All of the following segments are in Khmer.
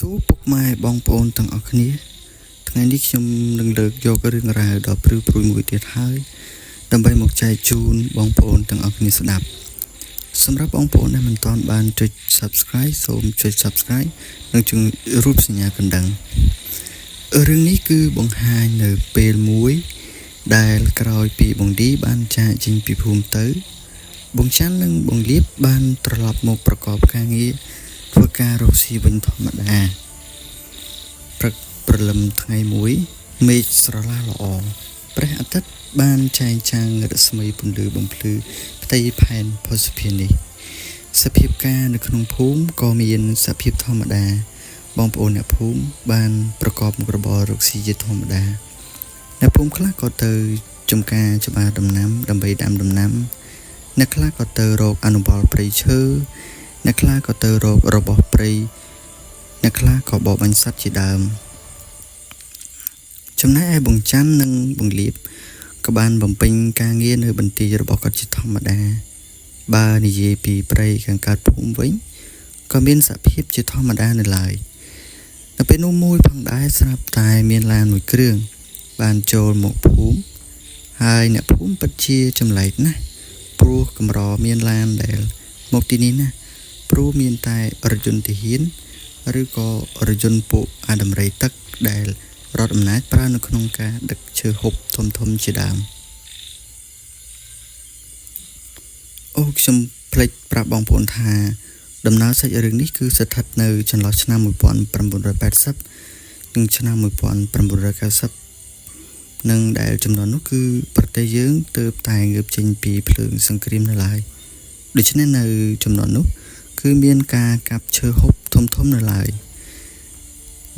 សួរពុកម៉ែបងប្អូនទាំងអស់គ្នាថ្ងៃនេះខ្ញុំនឹងលើកយករឿងរ៉ាវដ៏ព្រឺព្រួយមួយទៀតហើយដើម្បីមកចែកជូនបងប្អូនទាំងអស់គ្នាស្ដាប់សម្រាប់បងប្អូនដែលមិនទាន់បានចុច Subscribe សូមចុច Subscribe និងចុចរូបសញ្ញាកណ្ដឹងរឿងនេះគឺបង្ហាញនៅពេលមួយដែលក្រោយពីបងឌីបានចាកចេញពីភូមិទៅបងច័ន្ទនិងបងលៀបបានត្រឡប់មកប្រកបការងារធ្វើការរកស៊ីវិញធម្មតាព្រឹកព្រលឹមថ្ងៃមួយមេឃស្រឡះល្អព្រះអាទិត្យបានចែងចាំងរស្មីពន្លឺបំភ្លឺផ្ទៃផែនភស្តុភារនេះសភាពការនៅក្នុងភូមិក៏មានសភាពធម្មតាបងប្អូនអ្នកភូមិបានប្រកបមុខរបររកស៊ីជាធម្មតាអ្នកភូមិខ្លះក៏ទៅចំការច្បារដំណាំដើម្បីដាំដំណាំអ្នកខ្លះក៏ទៅរកអនុផលព្រៃឈើអ្នកខ្លះក៏ទៅរករបស់ព្រៃអ្នកខ្លះក៏បរបាញ់សត្វជាដើមចំណែកឯបងច័ន្ទនិងបងលៀបក៏បានបំពេញការងារនៅបន្ទាយរបស់គាត់ជាធម្មតាបើនិយាយពីព្រៃខាងកើតភូមិវិញក៏មានសភាពជាធម្មតានៅឡើយនៅពេលនោះមួយផងដែរស្រាប់តែមានឡានមួយគ្រឿងបានចូលមកភូមិហើយអ្នកភូមិពិតជាចម្លែកណាស់ព្រោះកម្រមានឡានដែលមកទីនេះណាព្រោះមានតែរថយន្តទាហានឬក៏រថយន្តពួកអាដំរីទឹកដែលរដ្ឋអំណាចប្រើនៅក្នុងការដឹកឈើហូបធំៗជាដើមអូខ្ញុំភ្លេចប្រាប់បងប្អូនថាដំណើរសាច់រឿងនេះគឺស្ថិតនៅចន្លោះឆ្នាំ1980និងឆ្នាំ1990និងដែលចំនួននោះគឺប្រទេសយើងទើបតែងើបចេញពីភ្លើងសង្គ្រាមនៅឡើយដូច្នេះនៅចំនួននោះគឺមានការកាប់ឈើហូបធំៗនៅឡើយ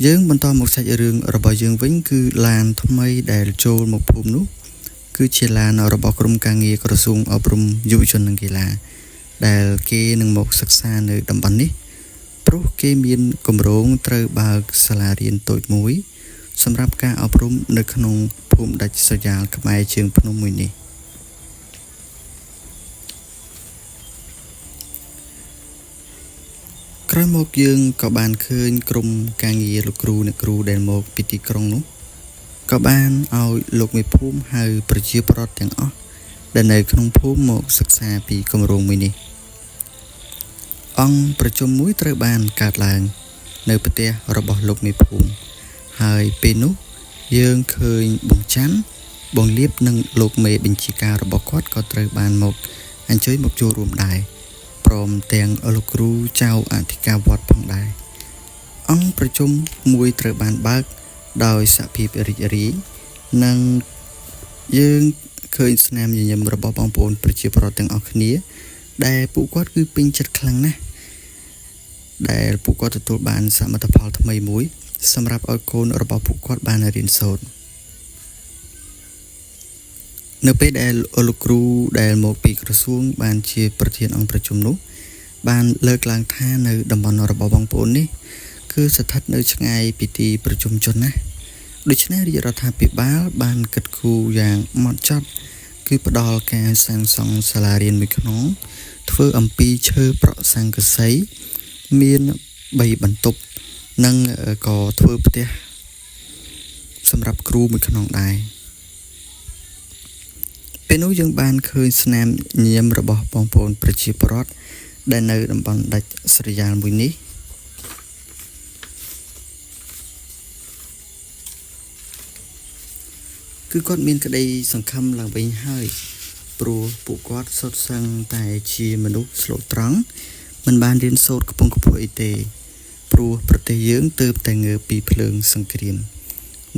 យើងបន្តមកសាច់រឿងរបស់យើងវិញគឺឡានថ្មីដែលចូលមកភូមិនោះគឺជាឡានរបស់ក្រុមការងារក្រសួងអប់រំយុវជននិងកីឡាដែលគេនឹងមកសិក្សានៅតំបន់នេះព្រោះគេមានគម្រោងត្រូវបើកសាលារៀនតូចមួយសម្រាប់ការអប់រំនៅក្នុងភូមិដាច់ស្រយាលក្បែរជើងភ្នំមួយនេះក្រោយមកយើងក៏បានឃើញក្រុមការងារលោកគ្រូអ្នកគ្រូដែលមកពីទីក្រុងនោះក៏បានឲ្យលោកមេភូមិហៅប្រជាពលរដ្ឋទាំងអស់ដែលនៅក្នុងភូមិមកសិក្សាពីគម្រោងមួយនេះអង្គប្រជុំមួយត្រូវបានកើតឡើងនៅផ្ទះរបស់លោកមេភូមិហើយពេលនោះយើងឃើញបងច័ន្ទបងលៀបនិងលោកមេបញ្ជាការរបស់គាត់ក៏ត្រូវបានមកអញ្ជើញមកចូលរួមដែរព្រមទាំងលោកគ្រូចៅអធិការវត្តផងដែរអង្គប្រជុំមួយត្រូវបានបើកដោយសភាពរីករាយនិងយើងឃើញស្នាមញញឹមរបស់បងប្អូនប្រជាពលរដ្ឋទាំងអស់គ្នាដែលពួកគាត់គឺពេញចិត្តខ្លាំងណាស់ដែលពួកគាត់ទទួលបានសមិទ្ធផលថ្មីមួយសម្រាប់ឲ្យកូនរបស់ពួកគាត់បានរៀនសូត្រនៅពេលដែលលោកគ្រូដែលមកពីក្រសួងបានជាប្រធានអង្គប្រជុំនោះបានលើកឡើងថានៅតំបន់របស់បងប្អូននេះគឺស្ថិតនៅឆ្ងាយពីទីប្រជុំជនណាស់ដូច្នេះរាជរដ្ឋាភិបាលបានគិតគូរយ៉ាងម៉ត់ចត់គឺផ្ដល់ការសាងសង់សាលារៀនមួយខ្នងធ្វើអំពីឈើប្រក់ស័ង្កសីមាន3បន្ទប់និងក៏ធ្វើផ្ទះសម្រាប់គ្រូមួយខ្នងដែរពេលនោះយើងបានឃើញស្នាមញញឹមរបស់បងប្អូនប្រជាពលរដ្ឋដែលនៅតំបន់ដាច់ស្រយាលមួយនេះគឺគាត់មានក្តីសង្ឃឹមឡើងវិញហើយព្រោះពួកគាត់សុទ្ធសឹងតែជាមនុស្សស្លូតត្រង់មិនបានរៀនសូត្រខ្ពង់ខ្ពស់អីទេព្រោះប្រទេសយើងទើបតែងើបពីភ្លើងសង្គ្រាម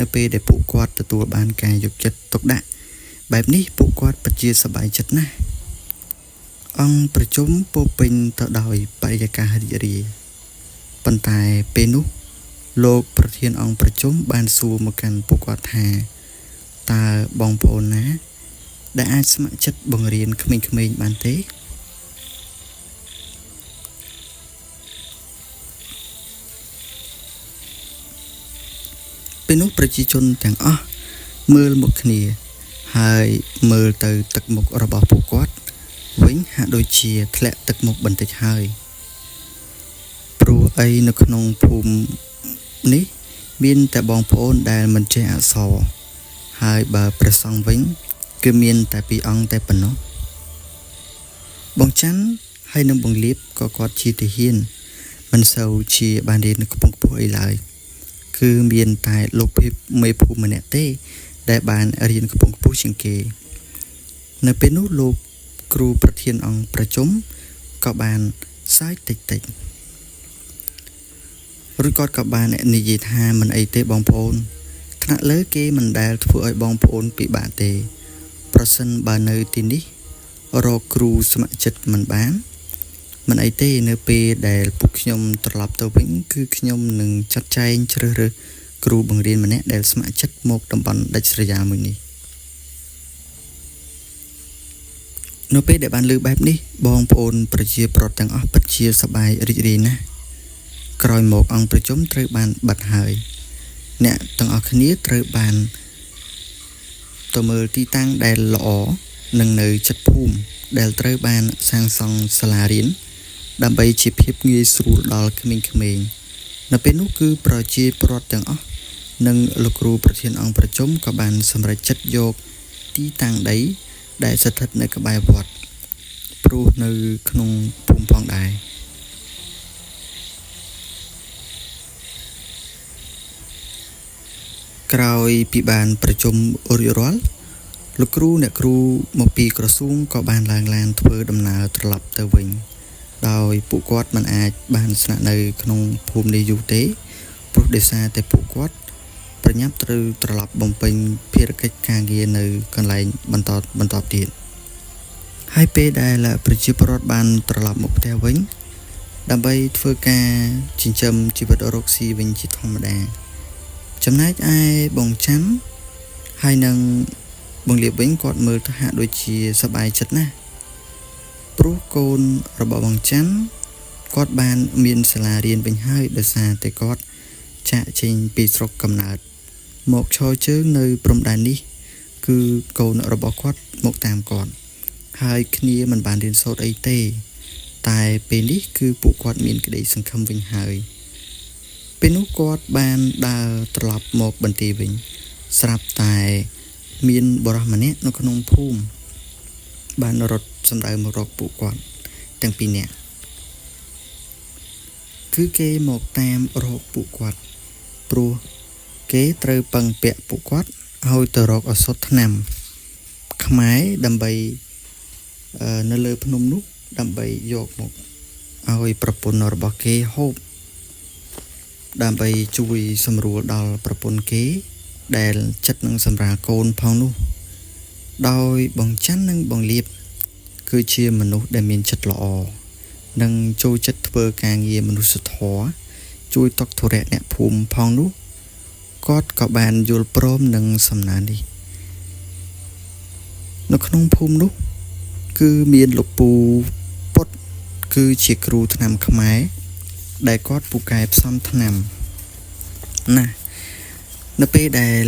នៅពេលដែលពួកគាត់ទទួលបានការយកចិត្តទុកដាក់បែបនេះពួកគាត់ពិតជាសប្បាយចិត្តណាស់អង្គប្រជុំពោពេញទៅដោយបរិយាកាសរីករាយប៉ុន្តែពេលនោះលោកប្រធានអង្គប្រជុំបានសួរមកកាន់ពួកគាត់ថាតើបងប្អូនណាដែលអាចស្ម័គ្រចិត្តបង្រៀនក្មេងៗបានទេពេលនោះប្រជាជនទាំងអស់មើលមកគ្នាហើយមើលទៅទឹកមុខរបស់ពួកគាត់វិញហាក់ដូចជាធ្លាក់ទឹកមុខបន្តិចហើយព្រោះអីនៅក្នុងភូមិ នេះមានតែបងប្អូនដែលមិនចេះអក្សរហើយបើព្រះសង្ឃវិញ គឺមានតែពីរអង្គតែប៉ុណ្ណោះបងច័ន្ទហើយនិងបងលៀបក៏គាត់ជាទាហានមិនសូវជាបានរៀនខ្ពង់ខ្ពស់អីឡើយគឺមានតែលោកភាពមេភូមិម្នាក់ទេ ដែលបានរៀនខ្ពង់ខ្ពស់ជាងគេ នៅពេលនោះលោកគ្រូប្រធានអង្គប្រជុំក៏បានសើចតិចតិចរួចគាត់ក៏បាននិយាយថាមិនអីទេបងប្អូនថ្នាក់លើគេមិនដែលធ្វើឲ្យបងប្អូនពិបាកទេ ប្រសិនបើនៅទីនេះរកគ្រូស្ម័គ្រចិត្តមិនបានមិនអីទេនៅពេលដែលពួកខ្ញុំត្រឡប់ទៅវិញគឺខ្ញុំនឹងចាត់ចែងជ្រើសរើសគ្រូបង្រៀនម្នាក់ដែលស្ម័គ្រចិត្តមកតំបន់ដាច់ស្រយាលមួយនេះនៅពេលដែលបានឮបែបនេះបងប្អូនប្រជាប្រដ្ឋទាំងអស់ពិតជាសប្បាយរីករាយណាស់ក្រោយមកអង្គប្រជុំត្រូវបានបិទហើយអ្នកទាំងអស់គ្នាត្រូវបានទៅមើលទីតាំងដែលល្អនិងនៅជិតភូមិដែលត្រូវបានសាងសង់សាលារៀនដើម្បីជាភាពងាយស្រួលដល់ក្មេងៗនៅពេលនោះគឺប្រជាប្រដ្ឋទាំងអស់និងលោកគ្រូប្រធានអង្គប្រជុំក៏បានសម្រេចចិត្តយកទីតាំងដីដែលស្ថិតនៅក្បែរវត្តព្រោះនៅក្នុងភូមិផងដែរក្រោយពីបានប្រជុំរួចរាល់លោកគ្រូអ្នកគ្រូមកពីក្រសួងក៏បានឡើងឡានធ្វើដំណើរត្រឡប់ទៅវិញដោយពួកគាត់មិនអាចបានស្នាក់នៅក្នុងភូមិនេះយូរទេព្រោះដោយសារតែពួកគាត់ប្រញាប់ត្រូវត្រឡប់បំពេញភារកិច្ចការងារនៅកន្លែងបន្តទៀតហើយពេលដែលប្រជាពលរដ្ឋបានត្រឡប់មកផ្ទះវិញដើម្បីធ្វើការចិញ្ចឹមជីវិតរកស៊ីវិញជាធម្មតាចំណែកឯបងច័ន្ទហើយនឹងបងលៀបវិញគាត់មើលទៅហាក់ដូចជាសប្បាយចិត្តណាស់ព្រោះកូនរបស់បងច័ន្ទគាត់បានមានសាលារៀនវិញហើយដោយសារតែគាត់ចាកចេញពីស្រុកកំណើតមកឈរជើងនៅព្រំដែននេះគឺកូនរបស់គាត់មកតាមគាត់ហើយគ្នាមិនបានរៀនសូត្រអីទេតែពេលនេះគឺពួកគាត់មានក្តីសង្ឃឹមវិញហើយពេលនោះគាត់បានដើរត្រឡប់មកបន្ទាយវិញស្រាប់តែមានបុរសម្នាក់នៅក្នុងភូមិបានរត់សម្ដៅមករកពួកគាត់ទាំងពីរនាក់គឺគេមកតាមរកពួកគាត់ព្រោះគេត្រូវពឹងពាក់ពួកគាត់ឲ្យទៅរកឱសថថ្នាំខ្មែរដើម្បីនៅលើភ្នំនោះដើម្បីយកមកឲ្យប្រពន្ធរបស់គេហូបដើម្បីជួយសម្រួលដល់ប្រពន្ធគេដែលចិត្តនឹងសម្រាលកូនផងនោះដោយបងច័ន្ទនិងបងលៀបគឺជាមនុស្សដែលមានចិត្តល្អនិងចូលចិត្តធ្វើការងារមនុស្សធម៌ជួយតុកធុរៈអ្នកភូមិផងនោះគាត់ក៏បានយល់ព្រមនឹងសំណើនេះនៅក្នុងភូមិនោះគឺមានលោកពូពុតគឺជាគ្រូថ្នាំខ្មែរដែលគាត់ពូកែផ្សំថ្នាំណាស់នៅពេលដែល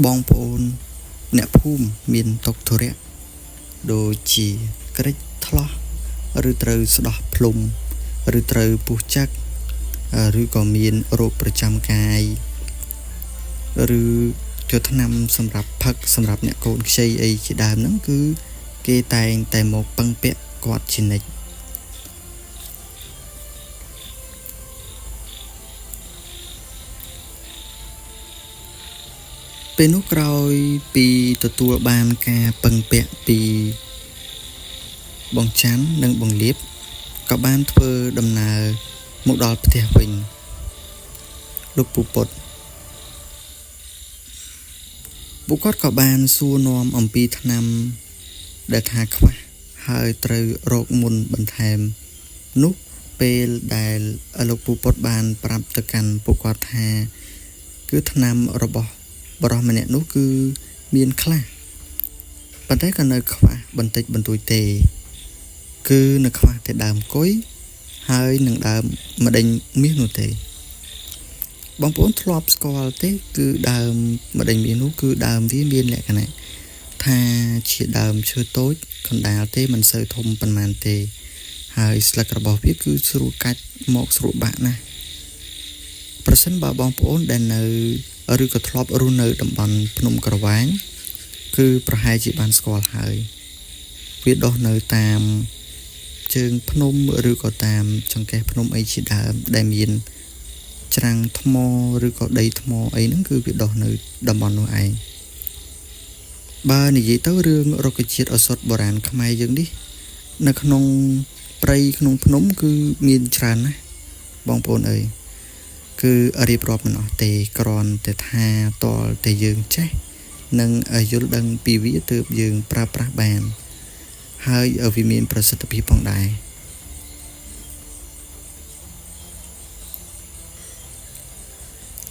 បងប្អូនអ្នកភូមិមានទុក្ខធុរៈដូចជាក្រិចថ្លោះឬត្រូវស្ដោះភ្លុំឬត្រូវពុះចឹកឬក៏មានរោគប្រចាំកាយឬយកថ្នាំសម្រាប់ផឹកសម្រាប់អ្នកកូនខ្ចីអីជាដើមហ្នឹងគឺគេតែងតែមកពឹងពាក់គាត់ជានិច្ចពេលនោះក្រោយពីទទួលបានការពឹងពាក់ពីបងច័ន្ទនិងបងលៀបក៏បានធ្វើដំណើរមកដល់ផ្ទះវិញលោកពូពុតពួកគាត់ក៏បានសួរនាំអំពីថ្នាំដែលថាខ្វះហើយត្រូវរកមុនបន្ថែមនោះពេលដែលលោកពូពុតបានប្រាប់ទៅកាន់ពួកគាត់ថាគឺថ្នាំរបស់បុរសម្នាក់នោះគឺមានខ្លះប៉ុន្តែក៏នៅខ្វះបន្តិចបន្តួចទេគឺនៅខ្វះតែដើមគុយហើយនឹងដើមម្ដេញមាសនោះទេបងប្អូនធ្លាប់ស្គាល់ទេគឺដើមម្ដេញមាសនោះគឺដើមវាមានលក្ខណៈថាជាដើមឈើតូចកណ្ដាលទេមិនសូវធំប៉ុន្មានទេហើយស្លឹករបស់វាគឺស្រួលកាច់មកស្រួលបាក់ណាស់ ប្រសិនបើបងប្អូនដែលនៅឬក៏ធ្លាប់រស់នៅតំបន់ភ្នំក្រវាញគឺប្រហែលជាបានស្គាល់ហើយវាដុះនៅតាមជើងភ្នំឬក៏តាមចង្កេះភ្នំអីជាដើមដែលមានច្រាំងថ្មឬក៏ដីថ្មអីហ្នឹងគឺវាដុះនៅតំបន់នោះឯងបើនិយាយទៅរឿងរុក្ខជាតិឱសថបុរាណខ្មែរយើងនេះនៅក្នុងព្រៃក្នុងភ្នំគឺមានច្រើនណាស់បងប្អូនអើយគឺរៀបរាប់មិនអស់ទេគ្រាន់តែថាតលតែយើងចេះនិងយល់ដឹងពីវាទើបយើងប្រើប្រាស់បានហើយវាមានប្រសិទ្ធភាពផងដែរ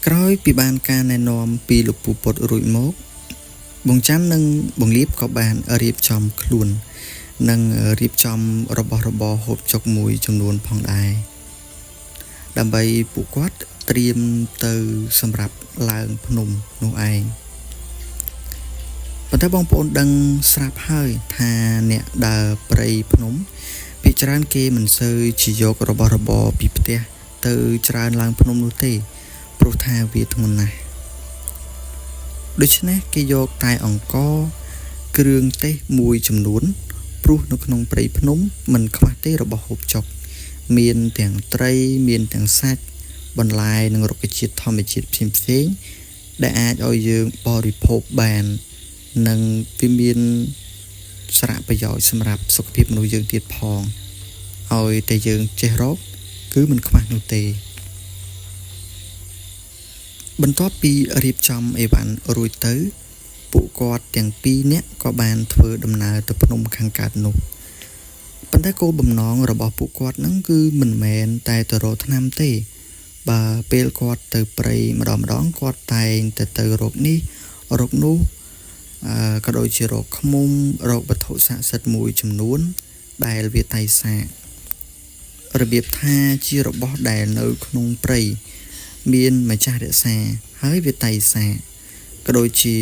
ក្រោយពីបានការណែនាំពីលោកពូពុតរួចមកបងច័ន្ទនិងបងលៀបក៏បានរៀបចំខ្លួននិងរៀបចំរបស់របរហូបចុកមួយចំនួនផងដែរដើម្បីពួកគាត់ត្រៀមទៅសម្រាប់ឡើងភ្នំនោះឯងប៉ុន្តែបងប្អូនដឹងស្រាប់ហើយថាអ្នកដើរព្រៃភ្នំភាគច្រើនគេមិនសូវជាយករបស់របរពីផ្ទះទៅច្រើនឡើងភ្នំនោះទេព្រោះថាវាធ្ងន់ណាស់ដូច្នេះគេយកតែអង្ករគ្រឿងទេសមួយចំនួនព្រោះនៅក្នុងព្រៃភ្នំមិនខ្វះទេរបស់ហូបចុកមានទាំងត្រីមានទាំងសាច់បន្លែនិងរុក្ខជាតិធម្មជាតិផ្សេងៗដែលអាចឲ្យយើងបរិភោគបាននិងវាមានសារៈប្រយោជន៍សម្រាប់សុខភាពមនុស្សយើងទៀតផងឲ្យតែយើងចេះរកគឺមិនខ្វះនោះទេបន្ទាប់ពីរៀបចំអីវ៉ាន់រួចទៅពួកគាត់ទាំងពីរនាក់ក៏បានធ្វើដំណើរទៅភ្នំខាងកើតនោះប៉ុន្តែគោលបំណងរបស់ពួកគាត់នឹងគឺមិនមែនតែទៅរកថ្នាំទេបើពេលគាត់ទៅព្រៃម្ដងម្ដងគាត់តែងតែទៅរកនេះរកនោះក៏ដូចជារកឃ្មុំរកវត្ថុស័ក្តិសិទ្ធិមួយចំនួនដែលវាតៃសាករបៀបថាជារបស់ដែលនៅក្នុងព្រៃមានម្ចាស់រក្សាហើយវាតៃសាកក៏ដូចជា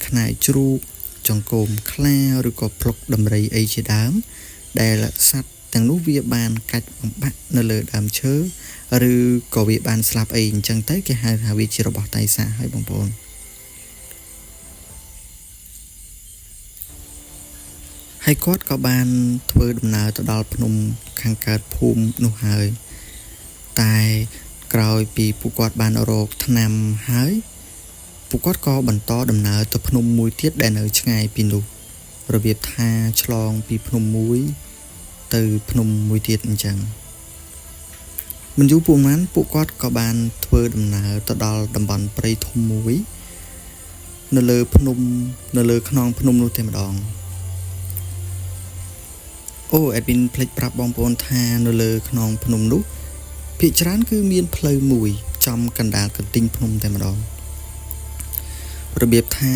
ខ្នាយជ្រូកចង្កូមខ្លាឬក៏ភ្លុកដំរីអីជាដើមដែលសត្វទាំងនោះវាបានកាច់បំបាក់នៅលើដើមឈើឬក៏វាបានស្លាប់អីអញ្ចឹងទៅគេហៅថាវាជារបស់តៃសាកហើយបងប្អូនហើយគាត់ក៏បានធ្វើដំណើរទៅដល់ភ្នំខាងកើតភូមិនោះហើយតែក្រោយពីពួកគាត់បានរកថ្នាំហើយពួកគាត់ក៏បន្តដំណើរទៅភ្នំមួយទៀតដែលនៅឆ្ងាយពីនោះរបៀបថាឆ្លងពីភ្នំមួយទៅភ្នំមួយទៀតអញ្ចឹងមិនយូរប៉ុន្មានពួកគាត់ក៏បានធ្វើដំណើរទៅដល់តំបន់ព្រៃធំមួយនៅលើភ្នំនៅលើខ្នងភ្នំនោះតែម្ដងអូអេដវីនភ្លេចប្រាប់បងប្អូនថានៅលើខ្នងភ្នំនោះភាគច្រើនគឺមានផ្លូវមួយចំកណ្ដាលកន្ទិញភ្នំតែម្ដងរបៀបថា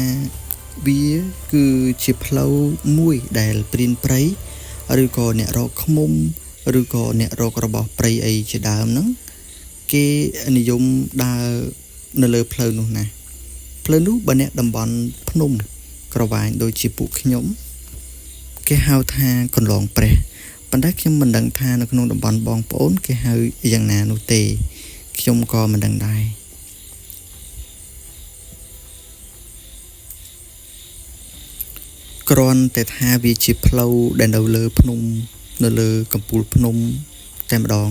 វាគឺជាផ្លូវមួយដែលព្រានព្រៃឬក៏អ្នករកឃ្មុំឬក៏អ្នករករបស់ព្រៃអីជាដើមហ្នឹងគេនិយមដើរនៅលើផ្លូវនោះណាផ្លូវនោះបើអ្នកតំបន់ភ្នំក្រវាញដូចជាពួកខ្ញុំគេហៅថាកន្លងព្រះប៉ុន្តែខ្ញុំមិនដឹងថានៅក្នុងតំបន់បងប្អូនគេហៅយ៉ាងណានោះទេខ្ញុំក៏មិនដឹងដែរគ្រាន់តែថាវាជាផ្លូវដែលនៅលើភ្នំនៅលើកំពូលភ្នំតែម្ដង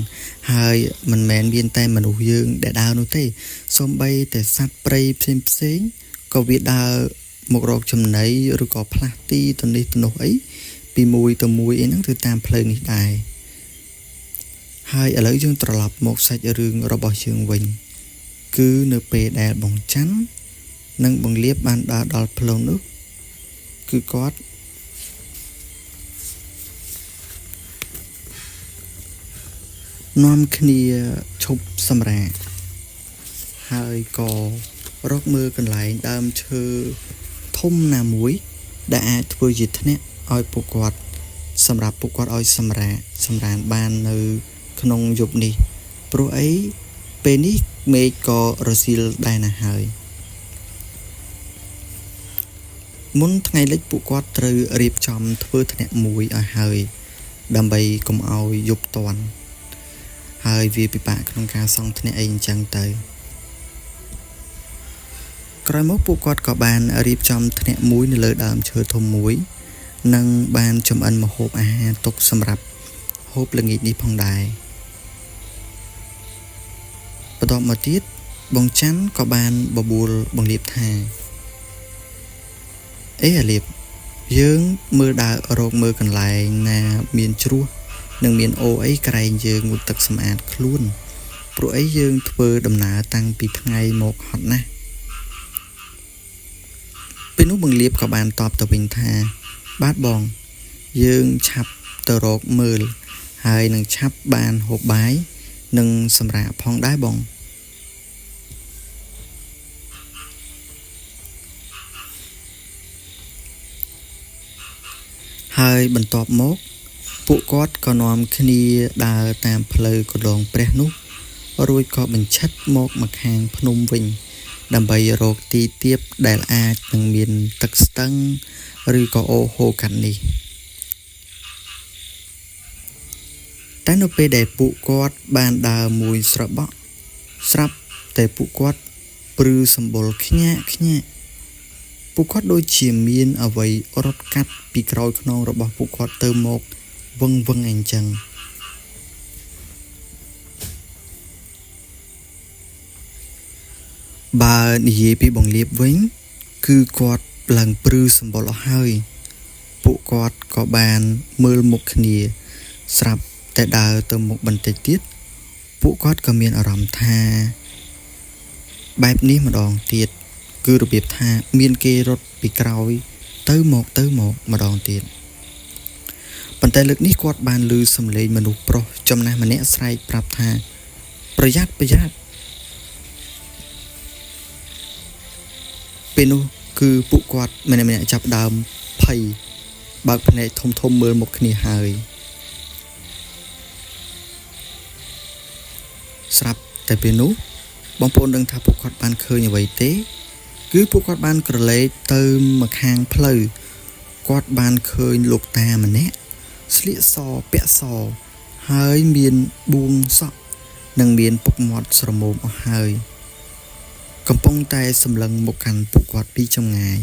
ហើយមិនមែនមានតែមនុស្សយើងដែលដើរនោះទេសូម្បីតែសត្វព្រៃផ្សេងផ្សេងក៏វាដើរមករកចំណីឬក៏ផ្លាស់ទីទៅនេះទៅនោះអីពីមួយទៅមួយអីហ្នឹងគឺតាមផ្លូវនេះដែរហើយឥឡូវយើងត្រឡប់មកសាច់រឿងរបស់យើងវិញគឺនៅពេលដែលបងច័ន្ទនិងបងលៀបបានដើរដល់ផ្លូវនោះគឺគាត់នាំគ្នាឈប់សម្រាកហើយក៏រកមើលកន្លែងដើមឈើធំណាមួយដែលអាចធ្វើជាធ្នាក់ឲ្យពួកគាត់សម្រាប់ពួកគាត់ឲ្យសម្រាកសម្រានបាននៅក្នុងយប់នេះព្រោះអីពេលនេះមេឃក៏រសៀលដែរណាស់ហើយមុនថ្ងៃលិចពួកគាត់ត្រូវរៀបចំធ្វើធ្នាក់មួយឲ្យហើយដើម្បីកុំឲ្យយប់ទាន់ហ ហើយវាពិបាកក្នុងការសង់ធ្នាក់អីអញ្ចឹងទៅក្រោយមកពួកគាត់ក៏បានរៀបចំធ្នាក់មួយនៅលើដើមឈើធំមួយនិងបានចម្អិនម្ហូបអាហារទុកសម្រាប់ហូបល្ងាចនេះផងដែរបន្ទាប់មកទៀតបងច័ន្ទក៏បានបបួលបងលៀបថាអេអាលៀបយើងមើលដើររកមើលកន្លែងណាមានជ្រោះនិងមានអូអីក្រែងយើងងូតទឹកសម្អាតខ្លួនព្រោះអីយើងធ្វើដំណើរតាំងពីថ្ងៃមកហត់ណាស់ពេលនោះបងលៀបក៏បានតបទៅវិញថាបាទបងយើងឆាប់ទៅរកមើលហើយនឹងឆាប់បានហូបបាយនិងសម្រាកផងដែរបងហើយបន្ទាប់មកពួកគាត់ក៏នាំគ្នាដើរតាមផ្លូវគន្លងព្រះនោះរួចក៏បញ្ឆិតមកម្ខាងភ្នំវិញដើម្បីរកទីទាបដែលអាចនឹងមានទឹកស្ទឹងឬក៏អូរហូរកាត់នេះតែនៅពេលដែលពួកគាត់បានដើរមួយស្របក់ស្រាប់តែពួកគាត់ព្រឺសម្បុរខ្ញាក់ខ្ញាក់ពួកគាត់ដូចជាមានអ្វីរត់កាត់ពីក្រោយខ្នងរបស់ពួកគាត់ទៅមកវឹងវឹងអញ្ចឹងបើនិយាយពីបងលៀបវិញគឺគាត់ឡើងព្រឺសម្បុរអស់ហើយពួកគាត់ក៏បានមើលមុខគ្នាស្រាប់តែដើរទៅមុខបន្តិចទៀតពួកគាត់ក៏មានអារម្មណ៍ថាបែបនេះម្ដងទៀតគឺរបៀបថាមានគេរត់ពីក្រោយទៅមកទៅមកម្ដងទៀតប៉ុន្តែលើកនេះគាត់បានឮសំឡេងមនុស្សប្រុសចំណាស់ម្នាក់ស្រែកប្រាប់ថាប្រយ័ត្នប្រយ័ត្នពេលនោះគឺពួកគាត់ម្នាក់ៗចាប់ដើមភ័យបើកភ្នែកធំៗមើលមុខគ្នាហើយស្រាប់តែពេលនោះបងប្អូនដឹងថាពួកគាត់បានឃើញអ្វីទេគឺពួកគាត់បានក្រឡេកទៅម្ខាងផ្លូវគាត់បានឃើញលោកតាម្នាក់ស្លៀកសពាក់សហើយមានបួងសក់និងមានពុកមាត់ស្រមោមអស់ហើយកំពុងតែសម្លឹងមកកាន់ពួកគាត់ពីចម្ងាយ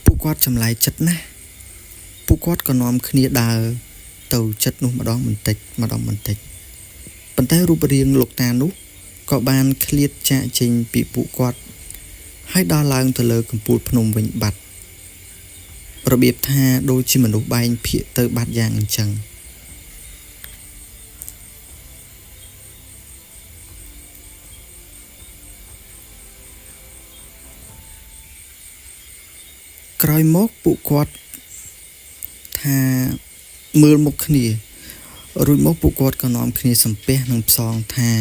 ពួកគាត់ចម្លែកចិត្តណាស់ពួកគាត់ក៏នាំគ្នាដើរទៅចិត្តនោះម្ដងបន្តិចម្ដងបន្តិចប៉ុន្តែរូបរាងលោកតានោះក៏បានឃ្លាតចាកចេញពីពួកគាត់ហើយដល់ឡើងទៅលើកំពូលភ្នំវិញបាត់របៀបថាដូចជាមនុស្សបែងភាកទៅបាត់យ៉ាងអញ្ចឹងក្រោយមកពួកគាត់ថាមើលមុខគ្នារួចមកពួកគាត់ក៏នាំគ្នាសំពះនិងផ្សងថា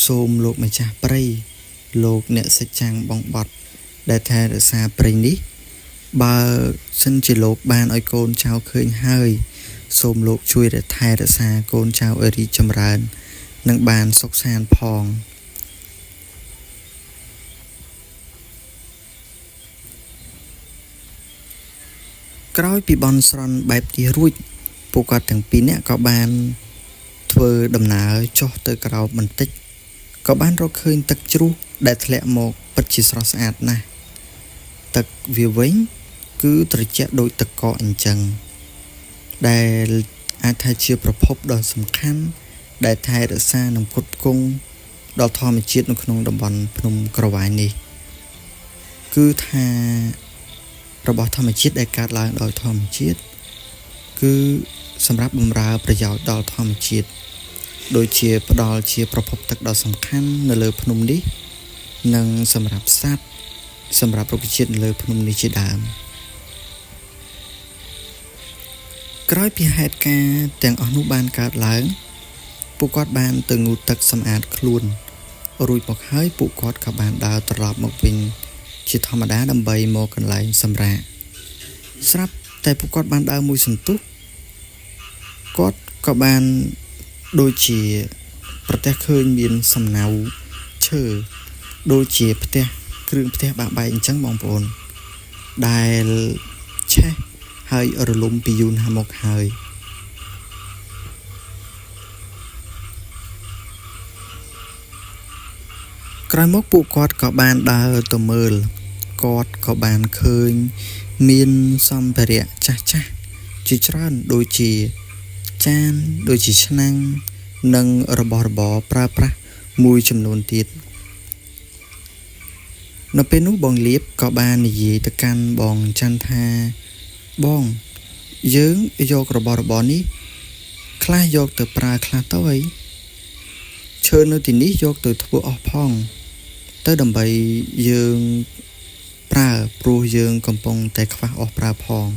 សូមលោកម្ចាស់ព្រៃលោកអ្នកសច្ចាំងបងបត់ដែលថែរក្សាព្រៃនេះបើសិនជាលោកបានឲ្យកូនចៅឃើញហើយសូមលោកជួយថែរក្សាកូនចៅឲ្យរីកចម្រើននិងបានសុខសាន្តផងក្រោយពីបន់ស្រន់បែបនេះរួចពួកគាត់ទាំងពីរនាក់ក៏បានធ្វើដំណើរចុះទៅក្រោមបន្តិចក៏បានរកឃើញទឹកជ្រោះដែលធ្លាក់មកពិតជាស្រស់ស្អាតណាស់ទឹកវាវិញគឺត្រជាក់ដូចទឹកកកអញ្ចឹងដែលអាចថាជាប្រភពដ៏សំខាន់ដែលថែរក្សានិងផ្គត់ផ្គង់ដល់ធម្មជាតិនៅក្នុងតំបន់ភ្នំក្រវាញនេះគឺថារបស់ធម្មជាតិដែលកើតឡើងដោយធម្មជាតិគឺសម្រាប់បម្រើប្រយោជន៍ដល់ធម្មជាតិដូចជាផ្ដល់ជាប្រភពទឹកដ៏សំខាន់នៅលើភ្នំនេះនិងសម្រាប់សត្វសម្រាប់រុក្ខជាតិនៅលើភ្នំនេះជាដើមក្រោយពីហេតុការណ៍ទាំងអស់នោះបានកើតឡើងពួកគាត់បានទៅងូតទឹកសម្អាតខ្លួនរួចមកហើយពួកគាត់ក៏បានដើរត្រឡប់មកវិញជាធម្មតាដើម្បីមកកន្លែងសម្រាកស្រាប់តែពួកគាត់បានដើរមួយសន្ទុះគាត់ក៏បានដូចជាប្រទះឃើញមានសំណៅឈើដូចជាផ្ទះគ្រឿងផ្ទះបាក់បែកអញ្ចឹងបងប្អូនដែលឆេះហើយរលំពីយូរណាស់មកហើយ ក្រោយមកពួកគាត់ក៏បានដើរទៅមើលគាត់ក៏បានឃើញមានសម្ភារៈចាស់ៗជាច្រើនដូចជាចានដូចជាឆ្នាំងនិងរបស់របរប្រើប្រាស់មួយចំនួនទៀតនៅពេលនោះបងលៀបក៏បាននិយាយទៅកាន់បងច័ន្ទថាបងយើងយករបស់របរនេះខ្លះយកទៅប្រើខ្លះទៅអីឈើនៅទីនេះយកទៅធ្វើអស់ផងទៅដើម្បីយើងប្រើព្រោះយើងកំពុងតែខ្វះអស់ប្រើផង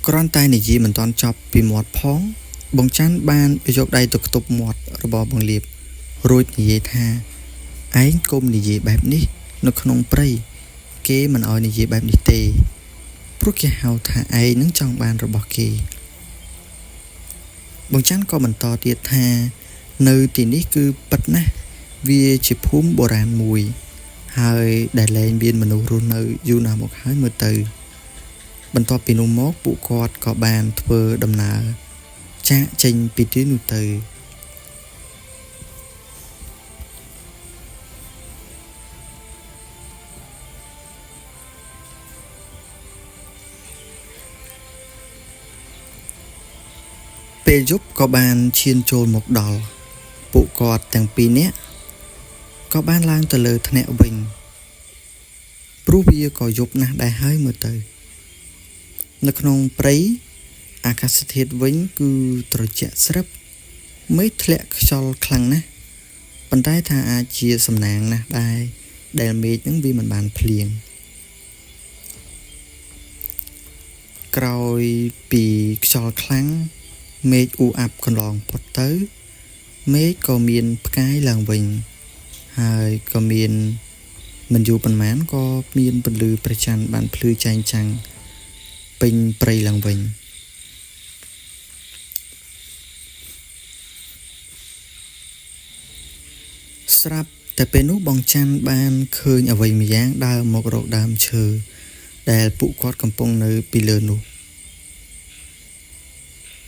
គ្រាន់តែនិយាយមិនទាន់ចប់ពីមាត់ផងបងច័ន្ទបានយកដៃទៅខ្ទប់មាត់របស់បងលៀបរួចនិយាយថាឯងកុំនិយាយបែបនេះនៅក្នុងព្រៃគេមិនអោយនិយាយបែបនេះទេព្រោះគេហៅថាឯងនឹងចង់បានរបស់គេបងច័ន្ទក៏បន្តទៀតថានៅទីនេះគឺពិតណាស់វាជាភូមិបុរាណមួយហើយដែលលែងមានមនុស្សរស់នៅយូរណាស់មកហើយមើលទៅបន្ទាប់ពីនោះមកពួកគាត់ក៏បានធ្វើដំណើរចាកចេញពីទីនោះទៅពេលយប់ក៏បានឈានចូលមកដល់ពួកគាត់ទាំងពីរនាក់ក៏បានឡើងទៅលើថ្នាក់វិញព្រោះវាក៏យប់ណាស់ដែរហើយមើលទៅនៅក្នុងព្រៃអាកាសធាតុវិញគឺត្រជាក់ស្រិបមេឃធ្លាក់ខ្យល់ខ្លាំងណាស់ប៉ុន្តែថាអាចជាសំណាងណាស់ដែរដែលមេឃនឹងវាមិនបានភ្លៀងក្រោយពីខ្យល់ខ្លាំងមេឃអ៊ូអាប់កន្លងផុតទៅមេឃក៏មានផ្កាយឡើងវិញហើយក៏មានមិនយូរប៉ុន្មានក៏មានពន្លឺព្រះច័ន្ទបានភ្លឺចែងចាំងពេញព្រៃឡើងវិញស្រាប់តែពេលនោះបងច័ន្ទបានឃើញអ្វីម្យ៉ាងដើរមករកដើមឈើដែលពួកគាត់កំពុងនៅពីលើនោះ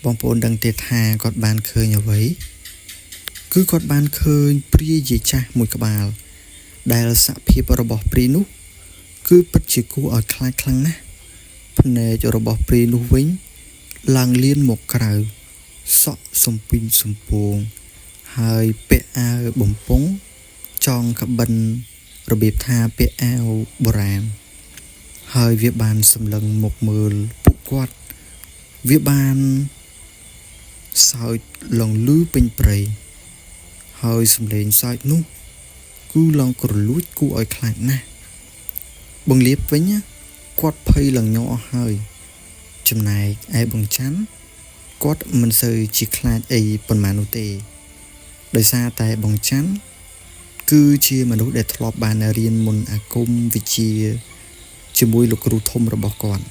បងប្អូនដឹងទេថាគាត់បានឃើញអ្វីគឺគាត់បានឃើញព្រាយយាយចាស់មួយក្បាលដែលសភាពរបស់ព្រាយនោះគឺពិតជាគួរឲ្យខ្លាចខ្លាំងណាស់ភ្នែករបស់ព្រាយនោះវិញឡើងលៀនមកក្រៅសក់សំពីងសំពងហើយពាក់អាវបំពង់ចងក្បិនរបៀបថាពាក់អាវបុរាណហើយវាបានសម្លឹងមកមើលពួកគាត់វាបានសើចលងលឺពេញព្រៃហើយសំឡេងសើចនោះគឺឡងក្រលួចគួរឲ្យខ្លាចណាស់បងលៀបវិញគាត់ភ័យឡើងញ័រអស់ហើយចំណែកឯបងច័ន្ទគាត់មិនសូវជាខ្លាចអីប៉ុន្មាននោះទេដោយសារតែបងច័ន្ទគឺជាមនុស្សដែលធ្លាប់បានរៀនមន្តអាគមវិជ្ជាជាមួយលោកគ្រូធំរបស់គាត់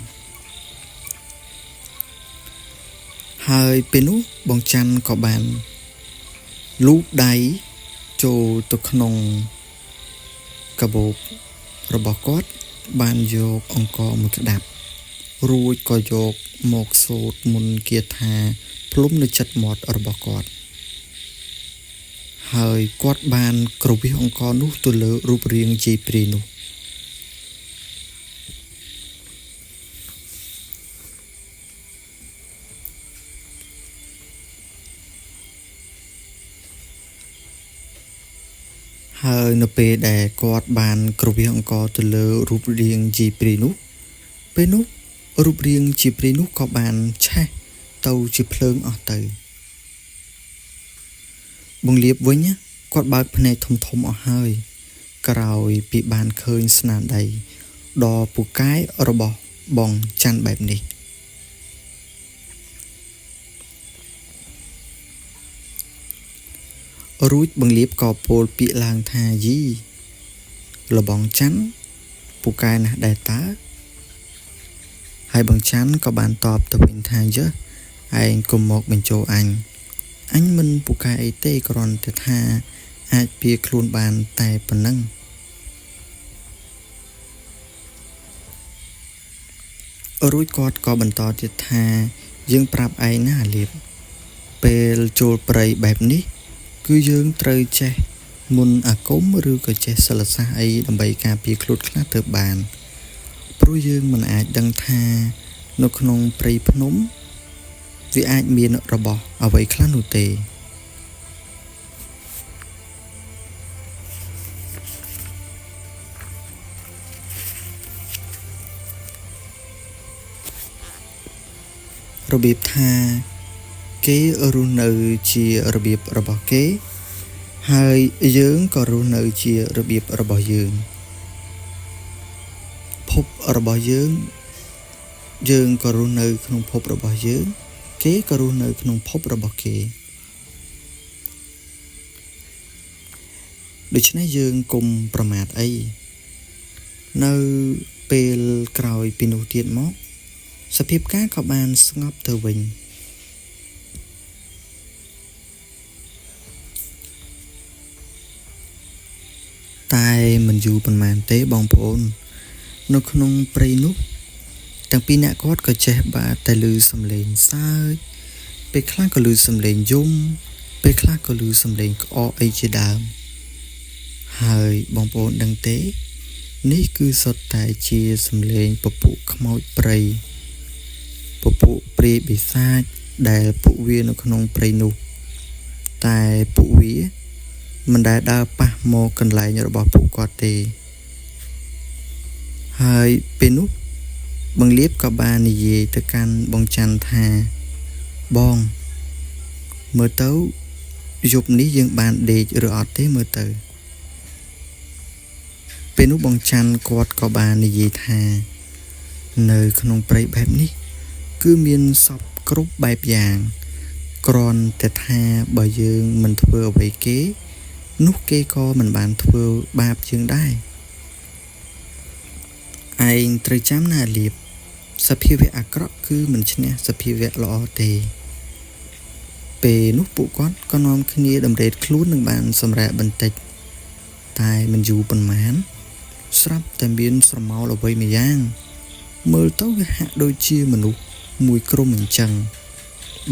ហើយពេលនោះបងច័ន្ទក៏បានលូកដៃចូលទៅក្នុងកាបូបរបស់គាត់បានយកអង្ករមួយក្តាប់រួចក៏យកមកសូត្រមន្តគាថាភ្លុំនៅចិត្តមាត់របស់គាត់ហើយគាត់បានក្រវិះអង្ករនោះទៅលើរូបរាងយាយព្រាយនោះហើយនៅពេលដែលគាត់បានក្រវិះអង្ករទៅលើរូបរាងយាយព្រាយនោះពេលនោះរូបរាងជាព្រាយនោះក៏បានឆេះទៅជាភ្លើងអស់ទៅបងលៀបវិញគាត់បើកភ្នែកធំៗអស់ហើយក្រោយពីបានឃើញស្នាដៃដ៏ពូកែរបស់បងច័ន្ទបែបនេះរួចបងលៀបក៏ពោលពាក្យឡើងថាយីលបងច័ន្ទពូកែណាស់ដែរតើហើយបងច័ន្ទក៏បានតបទៅវិញថាយើឯងកុំមកបញ្ចូលអញអញមិនពូកែអីទេគ្រាន់តែថាអាចពៀខ្លួនបានតែប៉ុណ្ណឹងរួចគាត់ក៏បន្តទៀតថាយើងប្រាប់ឯងណាលៀប ពេលចូលព្រៃបែបនេះ គឺយើងត្រូវចេះមន្តអាគមឬក៏ចេះសិលសាស្ត្រអីដើម្បីការពារខ្លួនខ្លះទៅបាន ព្រោះយើងមិនអាចដឹងថានៅក្នុងព្រៃភ្នំវាអាចមានរបស់អ្វីខ្លះនោះទេ របៀបថាគេរស់នៅជារបៀបរបស់គេ ហើយយើងក៏រស់នៅជារបៀបរបស់យើងភពរបស់យើងយើងក៏រស់នៅក្នុងភពរបស់យើង គេក៏រស់នៅក្នុងភពរបស់គេដូច្នេះយើងកុំប្រមាថអីនៅពេលក្រោយពីនោះទៀតមកសភាពការក៏បានស្ងប់ទៅវិញតែមិនយូរប៉ុន្មានទេបងប្អូននៅក្នុងព្រៃនោះទាំងពីរអ្នកគាត់ក៏ចេះបាទតែឮសំឡេងសើចពេលខ្លះក៏ឮសំឡេងយំពេលខ្លះក៏ឮសំឡេងក្អកអីជាដើមហើយបងប្អូនដឹងទេនេះគឺសុទ្ធតែជាសំឡេងពពួកខ្មោចព្រៃពពួកព្រាយបិសាចដែលពួកវានៅក្នុងព្រៃនោះតែពួកវាមិនដែលដើរប៉ះមកកន្លែងរបស់ពួកគាត់ទេហើយពេលនោះបងលៀបក៏បាននិយាយទៅកាន់បងច័ន្ទថាបងមើលទៅយប់នេះយើងបានដេកឬអត់ទេមើលទៅពេលនោះបងច័ន្ទគាត់ក៏បាននិយាយថានៅក្នុងព្រៃបែបនេះគឺមានសពគ្រប់បែបយ៉ាងគ្រាន់តែថាបើយើងមិនធ្វើអ្វីគេនោះគេក៏មិនបានធ្វើបាបយើងដែរឯងត្រូវចាំណាលៀបសភាវៈអាក្រក់គឺមិនឈ្នះសភាវៈល្អទេពេលនោះពួកគាត់ក៏នាំគ្នាតម្រេតខ្លួននឹងបានសម្រាកបន្តិចតែមិនយូរប៉ុន្មានស្រាប់តែមានស្រមោលអ្វីមួយយ៉ាងមើលទៅវាហាក់ដូចជាមនុស្សមួយក្រុមអញ្ចឹង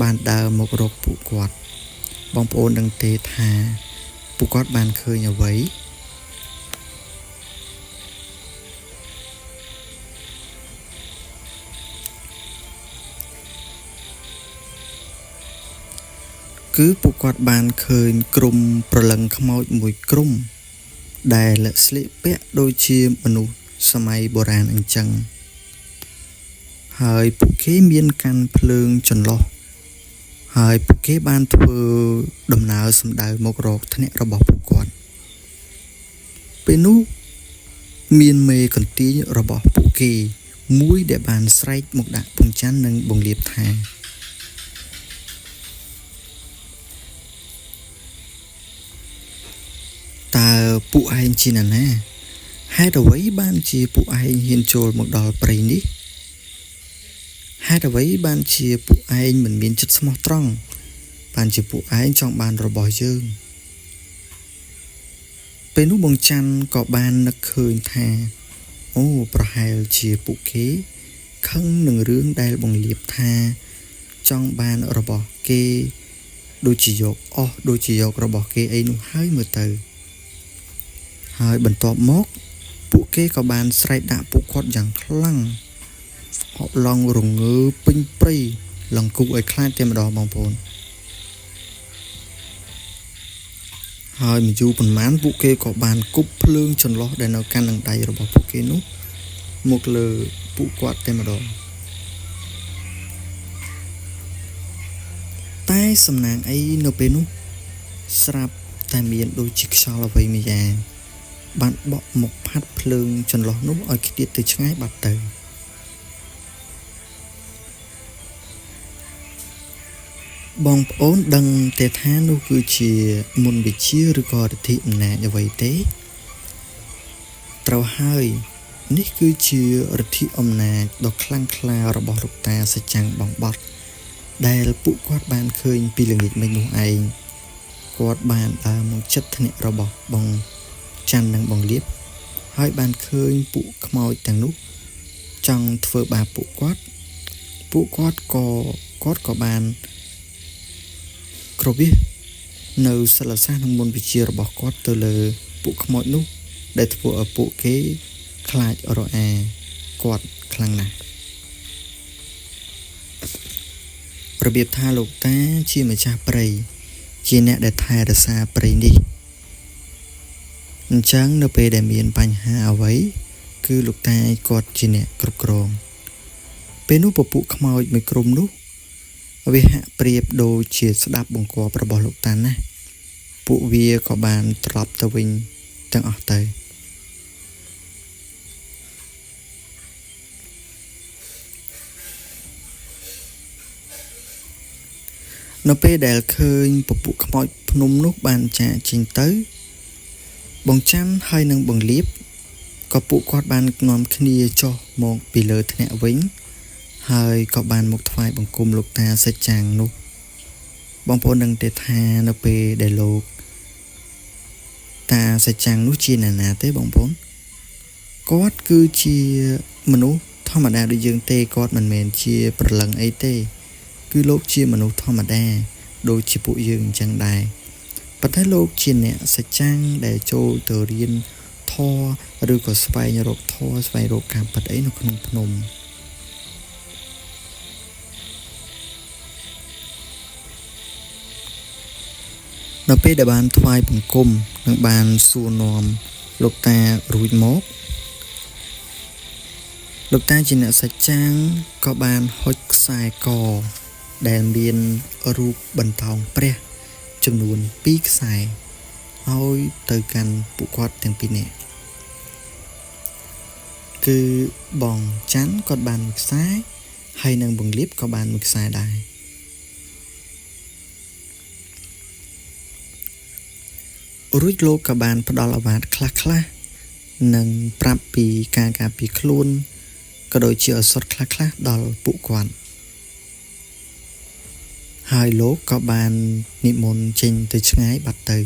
បានដើរមករកពួកគាត់បងប្អូនដឹងទេថាពួកគាត់បានឃើញអ្វីគឺពួកគាត់បានឃើញក្រុមប្រលឹងខ្មោចមួយក្រុមដែលស្លៀកពាក់ដូចជាមនុស្សសម័យបុរាណអញ្ចឹងហើយពួកគេមានកាន់ភ្លើងចន្លោះហើយពួកគេបានធ្វើដំណើរសម្ដៅមករកធ្នាក់របស់ពួកគាត់ពេលនោះមានមេកន្ទាញរបស់ពួកគេមួយដែលបានស្រែកមកដាក់ពងច័ន្ទនិងបងលៀបថាតើពួកឯងជាណាណាហេតុអ្វីបានជាពួកឯងហ៊ានចូលមកដល់ព្រៃនេះហេតុអ្វីបានជាពួកឯងមិនមានចិត្តស្មោះត្រង់បានជាពួកឯងចង់បានរបស់យើងពេលនោះបងច័ន្ទក៏បាននឹកឃើញថាអូប្រហែលជាពួកគេខឹងនឹងរឿងដែលបងលៀបថាចង់បានរបស់គេដូចជាយកអស់ដូចជាយករបស់គេអីនោះហើយមើលទៅហើយបន្ទាប់មកពួកគេក៏បានស្រែកដាក់ពួកគាត់យ៉ាងខ្លាំងហក់ឡងរងើពេញព្រៃឡងគូឲ្យខ្លាចតែម្ដងបងប្អូនហើយមិនយូរប៉ុន្មានពួកគេក៏បានគប់ភ្លើងចន្លោះដែលនៅកាន់នឹងដៃរបស់ពួកគេនោះមកលើពួកគាត់តែម្ដងតែសំណាងអីនៅពេលនោះស្រាប់តែមានដូចជាខ្យល់អ្វីមួយយ៉ាងបានបក់មកផាត់ភ្លើងចន្លោះនោះឲ្យខ្ទាតទៅឆ្ងាយបាត់ទៅបងប្អូនដឹងទេថានោះគឺជាមន្តវិជ្ជាឬក៏ឫទ្ធិអំណាចអ្វីទេត្រូវហើយនេះគឺជាឫទ្ធិអំណាចដ៏ខ្លាំងក្លារបស់លោកតាសច្ចាំងបងបត់ដែលពួកគាត់បានឃើញពីល្ងាចមិញនោះឯងគាត់បានដើរមកចិត្តធ្នាក់របស់បងច័ន្ទនិងបងលៀបហើយបានឃើញពួកខ្មោចទាំងនោះចង់ធ្វើបាបពួកគាត់ពួកគាត់ក៏បាន ក្រវិសនៅសិលសាស្ត្រនិងមន្តវិជ្ជារបស់គាត់ទៅលើពួកខ្មោចនោះដែលធ្វើឲ្យពួកគេខ្លាចរអាគាត់ខ្លាំងណាស់របៀបថាលោកតាជាម្ចាស់ព្រៃជាអ្នកដែលថែរក្សាព្រៃនេះអញ្ចឹងនៅពេលដែលមានបញ្ហាអ្វីគឺលោកតាគាត់ជាអ្នកគ្រប់គ្រងពេលនោះពពួកខ្មោចមួយក្រុមនោះវាហាក់ប្រៀបដូចជាស្ដាប់បង្គាប់របស់លោកតាណាស់ពួកវាក៏បានត្រឡប់ទៅវិញទាំងអស់ទៅនៅពេលដែលឃើញពពួកខ្មោចភ្នំនោះបានចាកចេញទៅបងច័ន្ទហើយនឹងបងលៀបក៏ពួកគាត់បាននាំគ្នាចុះមកពីលើថ្នាក់វិញហើយក៏បានមកថ្វាយបង្គំលោកតាសេចចាងនោះបងប្អូនដឹងទេថានៅពេលដែលលោកតាសេចចាងនោះជាអ្នកណាទេបងប្អូនគាត់គឺជាមនុស្សធម្មតាដូចយើងទេគាត់មិនមែនជាព្រលឹងអីទេគឺលោកជាមនុស្សធម្មតាដូចជាពួកយើងអញ្ចឹងដែរប៉ុន្តែលោកជាអ្នកសច្ចាំងដែលចូលទៅរៀនធម៌ឬក៏ស្វែងរកធម៌ស្វែងរកការពិតអីនៅក្នុងភ្នំនៅពេលដែលបានថ្វាយបង្គំនិងបានសួរនាំលោកតារួចមកលោកតាជាអ្នកសច្ចាំងក៏បានហុចខ្សែកដែលមានរូបបន្តោងព្រះចំនួន2ខ្សែឲ្យទៅកាន់ពួកគាត់ទាំងពីរនាក់គឺបងច័ន្ទគាត់បានមួយខ្សែហើយនិងបងលៀបក៏បានមួយខ្សែដែររួចលោកក៏បានផ្ដល់ឱវាទខ្លះៗនិងប្រាប់ពីការការពារខ្លួនក៏ដូចជាឱសថខ្លះៗដល់ពួកគាត់ហើយលោកក៏បាននិមន្តចេញទៅឆ្ងាយបាត់ទៅ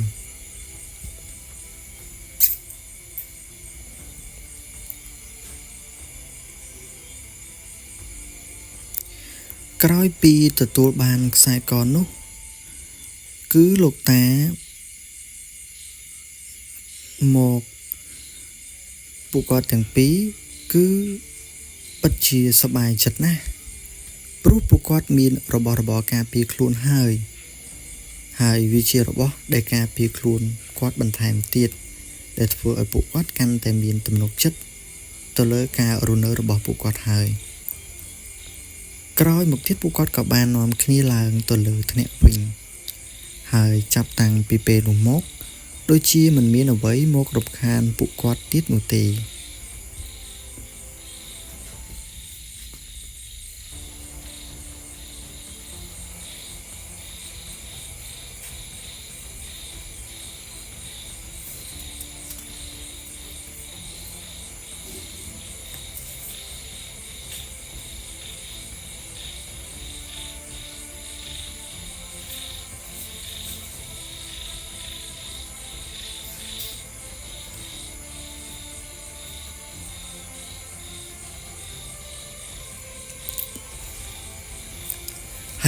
ក្រោយពីទទួលបានខ្សែកនោះគឺលោកតាមកពួកគាត់ទាំងពីរគឺពិតជាសប្បាយចិត្តណាស់ព្រោះពួកគាត់មានរបស់របរការពារខ្លួនហើយហើយវាជារបស់ដែលការពារខ្លួនគាត់បន្ថែមទៀតដែលធ្វើឲ្យពួកគាត់កាន់តែមានទំនុកចិត្តទៅលើការរស់នៅរបស់ពួកគាត់ហើយក្រោយមកទៀតពួកគាត់ក៏បាននាំគ្នាឡើងទៅលើថ្នាក់វិញហើយចាប់តាំងពីពេលនោះមកដូចជាមិនមានអ្វីមករំខានពួកគាត់ទៀតនោះទេ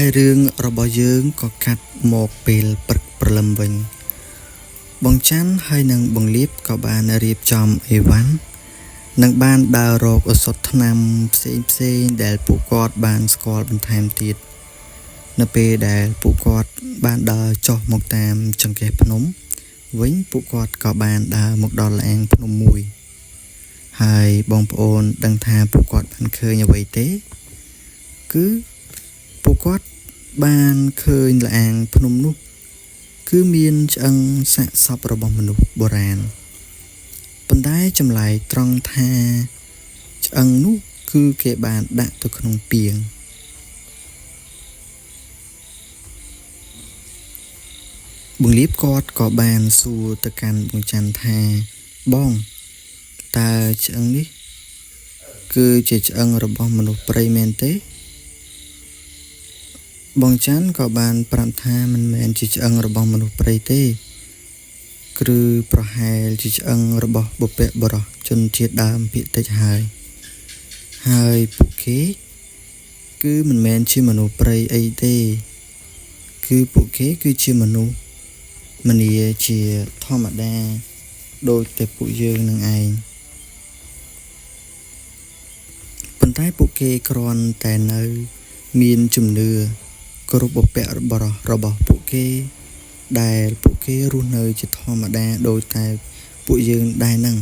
ហើយរឿងរបស់យើងក៏កាត់មកពេលព្រឹកព្រលឹមវិញបងច័ន្ទហើយនិងបងលៀបក៏បានរៀបចំអីវ៉ាន់និងបានដើររកឱសថថ្នាំផ្សេងៗដែលពួកគាត់បានស្គាល់បន្ថែមទៀតនៅពេលដែលពួកគាត់បានដើរចុះមកតាមចង្កេះភ្នំវិញពួកគាត់ក៏បានដើរមកដល់លាងភ្នំមួយហើយបងប្អូនដឹងថាពួកគាត់បានឃើញអ្វីទេគឺពួកគាត់បានឃើញលាងភ្នំនោះគឺមានឆ្អឹងសាកសពរបស់មនុស្សបុរាណប៉ុន្តែចម្លែកត្រង់ថាឆ្អឹងនោះគឺគេបានដាក់ទៅក្នុងពាងបងលៀបគាត់ក៏បានសួរទៅកាន់បងច័ន្ទថាបងតើឆ្អឹងនេះគឺជាឆ្អឹងរបស់មនុស្សព្រៃមែនទេបងច័ន្ទក៏បានប្រាប់ថាមិនមែនជាឆ្អឹងរបស់មនុស្សព្រៃទេគឺប្រហែលជាឆ្អឹងរបស់បុព្វបុរសជនជាតិដើមភាគតិចហើយហើយពួកគេគឺមិនមែនជាមនុស្សព្រៃអីទេ គឺពួកគេគឺជាមនុស្សម្នាជាធម្មតាដូចតែពួកយើងនឹងឯងប៉ុន្តែពួកគេគ្រាន់តែនៅមានជំនឿគោរពបុព្វបុរសរបស់ពួកគេដែលពួកគេរស់នៅជាធម្មតាដូចតែពួកយើងដែរនឹង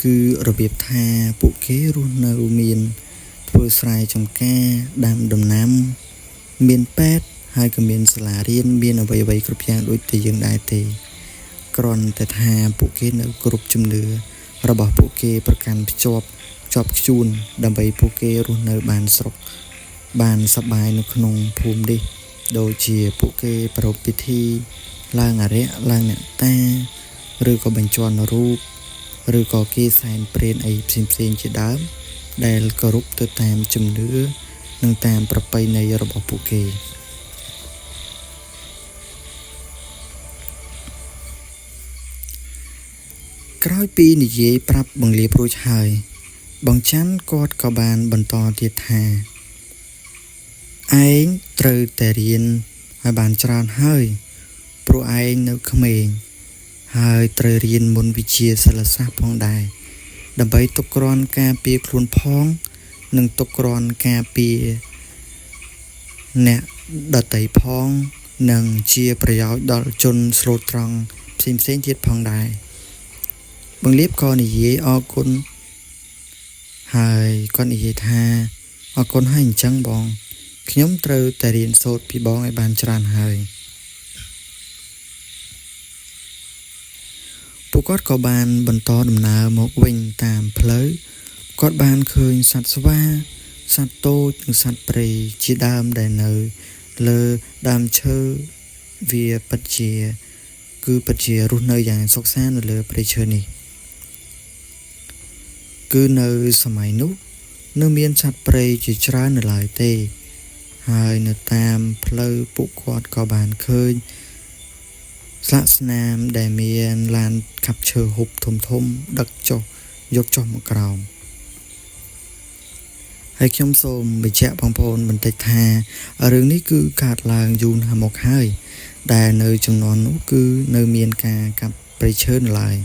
គឺរបៀបថាពួកគេរស់នៅមានធ្វើស្រែចម្ការដាំដំណាំមានពេទ្យហើយក៏មានសាលារៀនមានអ្វីៗគ្រប់យ៉ាងដូចតែយើងដែរទេគ្រាន់តែថាពួកគេនៅគ្រប់ជំនឿរបស់ពួកគេប្រកាន់ភ្ជាប់ជាប់ខ្ជួនដើម្បីពួកគេរស់នៅបានស្រុកបានសប្បាយនៅក្នុងភូមិនេះដូចជាពួកគេប្រារព្ធពិធីឡើងអារក្សឡើងអ្នកតាឬក៏បញ្ជាន់រូបឬក៏គេសែនព្រេនអីផ្សេងៗជាដើមដែលគោរពទៅតាមជំនឿនិងតាមប្រពៃណីរបស់ពួកគេក្រោយពីនិយាយប្រាប់បង្លាបរួចហើយបងច័ន្ទគាត់ក៏បានបន្តទៀតថាឯងត្រូវតែរៀនឲ្យបានច្រើនហើយព្រោះឯងនៅក្មេងហើយត្រូវរៀនមុនវិជ្ជាសិលសាស្ត្រផងដែរដើម្បីទុកគ្រាន់ការពារខ្លួនផងនិងទុកគ្រាន់ការពារអ្នកដទៃផងនិងជាប្រយោជន៍ដល់ជនស្លូតត្រង់ផ្សេងៗទៀតផងដែរបង្លាបក៏និយាយអរគុណហើយគាត់និយាយថាអរគុណហើយអញ្ចឹងបងខ្ញុំត្រូវតែរៀនសូត្រពីបងឲ្យបានច្រើនហើយពួកគាត់ក៏បានបន្តដំណើរមកវិញតាមផ្លូវគាត់បានឃើញសត្វស្វាសត្វតូចនិងសត្វព្រៃជាដើមដែលនៅលើដើមឈើវាពិតជាគឺពិតជារស់នៅយ៉ាងសុខសាន្តនៅលើព្រៃឈើនេះគឺនៅសម័យនោះនៅមានសត្វព្រៃជាច្រើននៅឡើយទេហើយនៅតាមផ្លូវពួកគាត់ក៏បានឃើញស្លាកស្នាមដែលមានឡានខាប់ឈើហ៊ុបធំៗដឹកចុះយកចុះមកក្រោមហើយខ្ញុំសូមបញ្ជាក់បងប្អូនបន្តិចថារឿងនេះគឺកើតឡើងយូរណាស់មកហើយដែលនៅជំនាន់នោះគឺនៅមានការកាប់ព្រៃឈើនៅឡើយ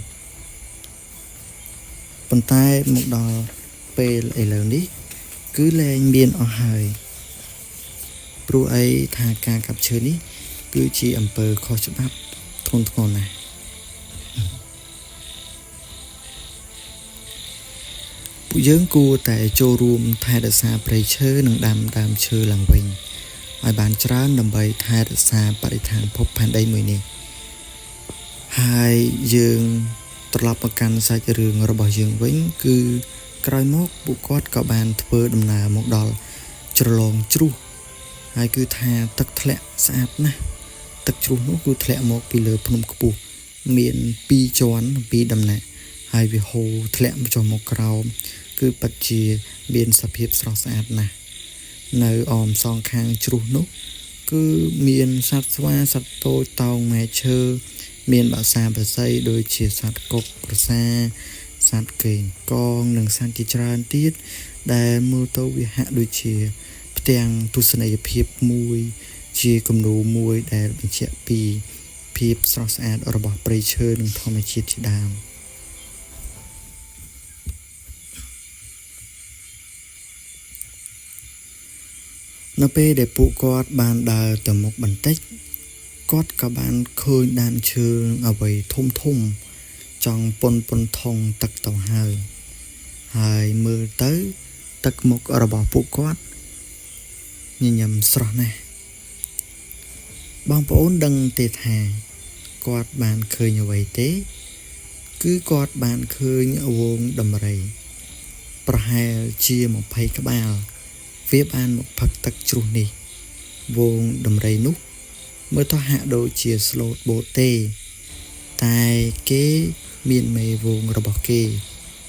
ប៉ុន្តែមកដល់ពេលឥឡូវនេះគឺលែងមានអស់ហើយព្រោះអីថាការកាប់ឈើនេះគឺជាអំពើខុសច្បាប់ធ្ងន់ធ្ងរណាស់ពួកយើងគួរតែចូលរួមថែរក្សាព្រៃឈើនិងដាំដើមឈើឡើងវិញឲ្យបានច្រើនដើម្បីថែរក្សាបរិស្ថានភពផែនដីមួយនេះហើយយើងត្រឡប់មកកាន់សាច់រឿងរបស់យើងវិញគឺក្រោយមកពួកគាត់ក៏បានធ្វើដំណើរមកដល់ជ្រលងជ្រោះហើយគឺថាទឹកធ្លាក់ស្អាតណាស់ទឹកជ្រោះនោះគឺធ្លាក់មកពីលើភ្នំខ្ពស់មាន2ជាន់2ដំណាក់ហើយវាហូរធ្លាក់ចុះមកក្រោមគឺពិតជាមានសភាពស្រស់ស្អាតណាស់នៅអមសងខាងជ្រោះនោះគឺមានសត្វស្វាសត្វតូចតោងមែឈើមានបក្សាបក្សីដូចជាសត្វកុកក្រសាសត្វកេងកងនិងសត្វជាច្រើនទៀតដែលមើលទៅវាហាក់ដូចជាផ្ទាំងទស្សនីយភាពមួយជាគំនូរមួយដែលបញ្ជាក់ពីភាពស្រស់ស្អាតរបស់ព្រៃឈើនិងធម្មជាតិជាដើមនៅពេលដែលពួកគាត់បានដើរទៅមុខបន្តិចគាត់ក៏បានឃើញដើមឈើអ្វីធំធំចង់ពុនថងទឹកទៅហើយហើយមើលទៅទឹកមុខរបស់ពួកគាត់ញញឹមស្រស់ណាស់បងប្អូនដឹងទេថាគាត់បានឃើញអ្វីទេគឺគាត់បានឃើញហ្វូងដំរីប្រហែលជា20ក្បាលវាបានមកផឹកទឹកជ្រោះនេះហ្វូងដំរីនោះមើលទៅហាក់ដូចជាស្លូតបូតទេតែគេមានមេហ្វូងរបស់គេ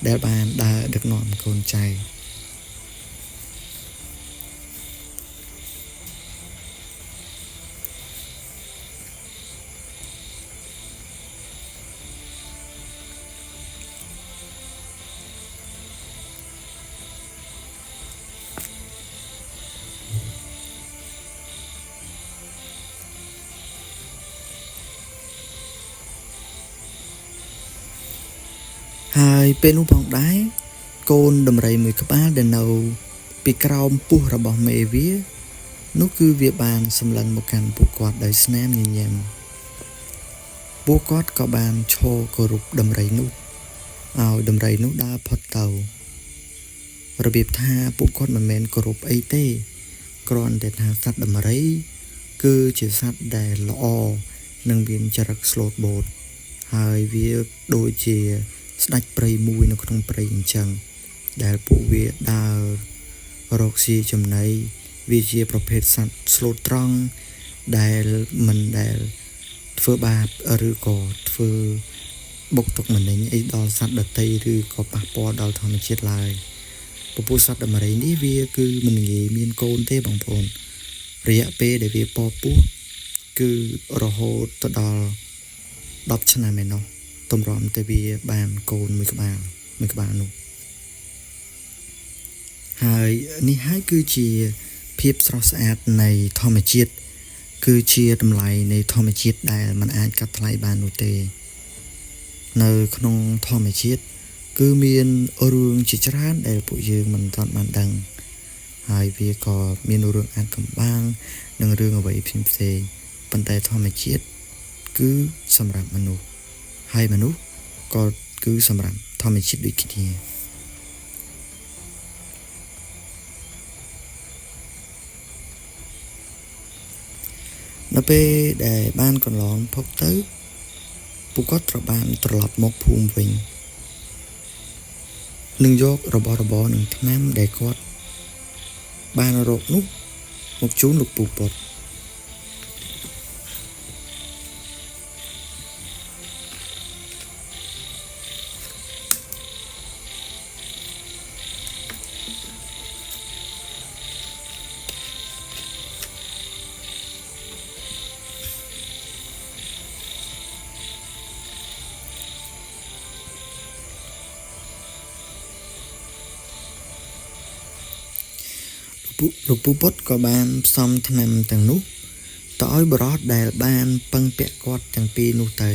ដែលបានដើរដឹកនាំកូនចៅ ហើយពេលនោះផងដែរកូនដំរីមួយក្បាលដែលនៅពីក្រោមពោះរបស់មេវានោះគឺវាបានសម្លឹងមកកាន់ពួកគាត់ដោយស្នាមញញឹមពួកគាត់ក៏បានឈរគោរពដំរីនោះឲ្យដំរីនោះដើរផុតទៅរបៀបថាពួកគាត់មិនមែនគោរពអីទេគ្រាន់តែថាសត្វដំរីគឺជាសត្វដែលល្អនិងមានចរិតស្លូតបូតហើយវាដូចជាស្ដេចព្រៃមួយនៅក្នុងព្រៃអញ្ចឹងដែលពួកវាដើររកស៊ីចំណីវាជាប្រភេទសត្វស្លូតត្រង់ដែលមិនដែលធ្វើបាបឬក៏ធ្វើបុកទុកម្នេញអីដល់សត្វដទៃឬក៏ប៉ះពាល់ដល់ធម្មជាតិឡើយពពួកសត្វដំរីនេះវាគឺមិនងាយមានកូនទេបងប្អូនរយៈពេលដែលវាពពោះគឺរហូតទៅដល់10ឆ្នាំឯណោះទម្រាំតែវាបានកូនមួយក្បាលនោះហើយនេះហើយគឺជាភាពស្រស់ស្អាតនៃធម្មជាតិគឺជាតម្លៃនៃធម្មជាតិដែលមិនអាចកាត់ថ្លៃបាននោះទេនៅក្នុងធម្មជាតិគឺមានរឿងជាច្រើនដែលពួកយើងមិនទាន់បានដឹងហើយវាក៏មានរឿងអាចកំបាំងនិងរឿងអ្វីផ្សេងៗប៉ុន្តែធម្មជាតិគឺសម្រាប់មនុស្សហើយមនុស្សក៏គឺសម្រាប់ធម្មជាតិដូចគ្នានៅពេលដែលបានកន្លងផុតទៅពួកគាត់ត្រូវបានត្រឡប់មកភូមិវិញនឹងយករបស់របរនិងថ្នាំដែលគាត់បានរកនោះមកជូនលោកពូពុតលោកពូពុតក៏បានផ្សំថ្នាំទាំងនោះទៅឲ្យបុរសដែលបានពឹងពាក់គាត់ទាំងពីរនោះទៅ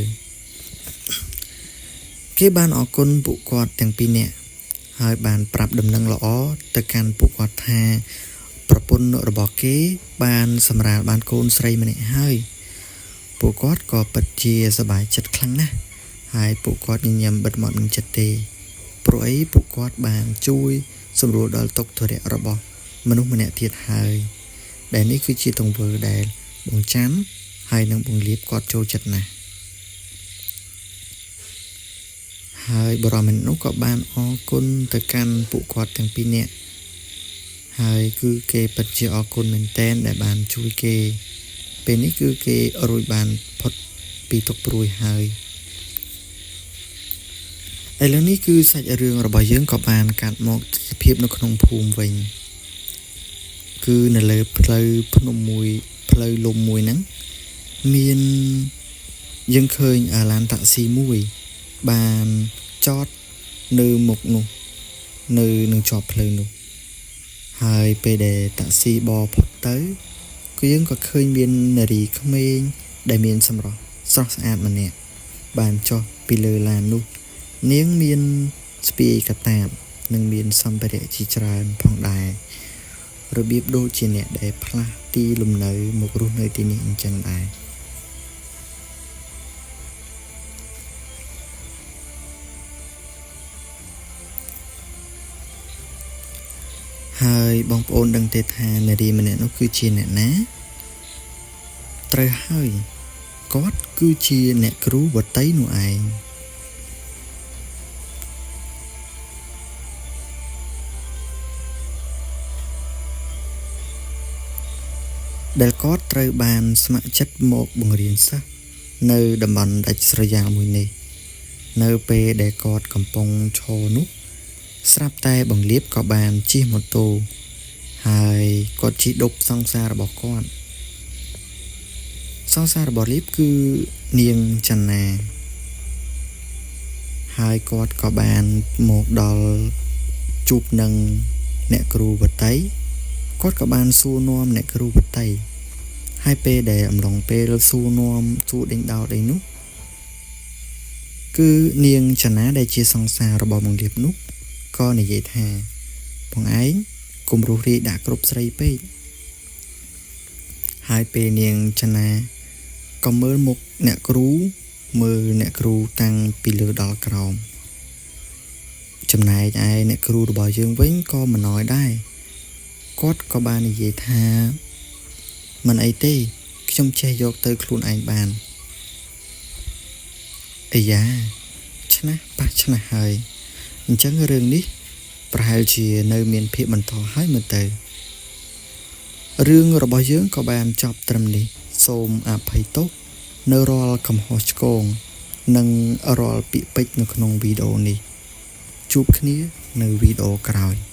គេបានអរគុណពួកគាត់ទាំងពីរនាក់ហើយបានប្រាប់ដំណឹងល្អទៅកាន់ពួកគាត់ថាប្រពន្ធរបស់គេបានសម្រាលបានកូនស្រីម្នាក់ហើយពួកគាត់ក៏ពិតជាសប្បាយចិត្តខ្លាំងណាស់ហើយពួកគាត់ញញឹមបិទមាត់មិនចិត្តទេព្រោះអីពួកគាត់បានជួយសម្រួលដល់ទុក្ខធុរៈរបស់មនុស្សម្នាក់ទៀតហើយដែលនេះគឺជាទង្វើដែលបងចាំហើយនឹងបងលៀបគាត់ចូលចិត្តណាស់ហើយបរិមនោះក៏បានអរគុណទៅកាន់ពួកគាត់ទាំងពីរនាក់ហើយគឺគេពិតជាអរគុណមែនទែនដែលបានជួយគេពេលនេះគឺគេរួចបានផុតពីទុក្ខព្រួយហើយឥឡូវនេះគឺសាច់រឿងរបស់យើងក៏បានកាត់មកទិដ្ឋភាពនៅក្នុងភូមិវិញគឺនៅលើផ្លូវភ្នំមួយផ្លូវលំមួយហ្នឹងមានយើងឃើញឡានតាក់ស៊ីមួយបានចតនៅមុខនោះនៅនឹងជាប់ផ្លូវនោះហើយពេលដែលតាក់ស៊ីបផុតទៅគឺយើងក៏ឃើញមាននារីក្មេងដែលមានសម្រស់ស្រស់ស្អាតម្នាក់បានចុះពីលើឡាននោះនាងមានស្ពាយកតាបនិងមានសម្ភារៈជាច្រើនផងដែររបៀបដូចជាអ្នកដែលផ្លាស់ទីលំនៅមករស់នៅទីនេះអញ្ចឹងដែរហើយបងប្អូនដឹងទេថានារីម្នាក់នោះគឺជាអ្នកណាត្រូវហើយគាត់គឺជាអ្នកគ្រូវតីនោះឯងដែលគាត់ត្រូវបានស្ម័គ្រចិត្តមកបង្រៀនសិស្សនៅតំបន់ដាច់ស្រយាលមួយនេះនៅពេលដែលគាត់កំពុងឈរនោះស្រាប់តែបងលៀបក៏បានជិះម៉ូតូហើយគាត់ជិះដប់សង្សាររបស់គាត់សង្សាររបស់លៀបគឺនាងចន្ទាហើយគាត់ក៏បានមកដល់ជួបនឹងអ្នកគ្រូវតីគាត់ក៏បានសួរនាំអ្នកគ្រូវតីហើយពេលដែលអំឡុងពេលសួរនាំសួរដេញដោលអីនោះ គឺនាងចនាដែលជាសង្សាររបស់បងលៀបនោះក៏និយាយថាបងឯងកុំរុះរាយដាក់គ្រប់ស្រីពេកហើយពេលនាងចនាក៏មើលមុខអ្នកគ្រូមើលអ្នកគ្រូតាំងពីលើដល់ក្រោមចំណែកឯអ្នកគ្រូរបស់យើងវិញក៏មិនណយដែរគាត់ក៏បាននិយាយថាមិនអីទេខ្ញុំចេះយកទៅខ្លួនឯងបានអាយ៉ាឆ្នះប៉ះឆ្នះហើយអញ្ចឹងរឿងនេះប្រហែលជានៅមានភាពបន្តហើយមើលទៅរឿងរបស់យើងក៏បានចប់ត្រឹមនេះសូមអភ័យទោសនៅរាល់កំហុសឆ្គងនិងរាល់ពាក្យពេចន៍នៅក្នុងវីដេអូនេះជួបគ្នានៅវីដេអូក្រោយ។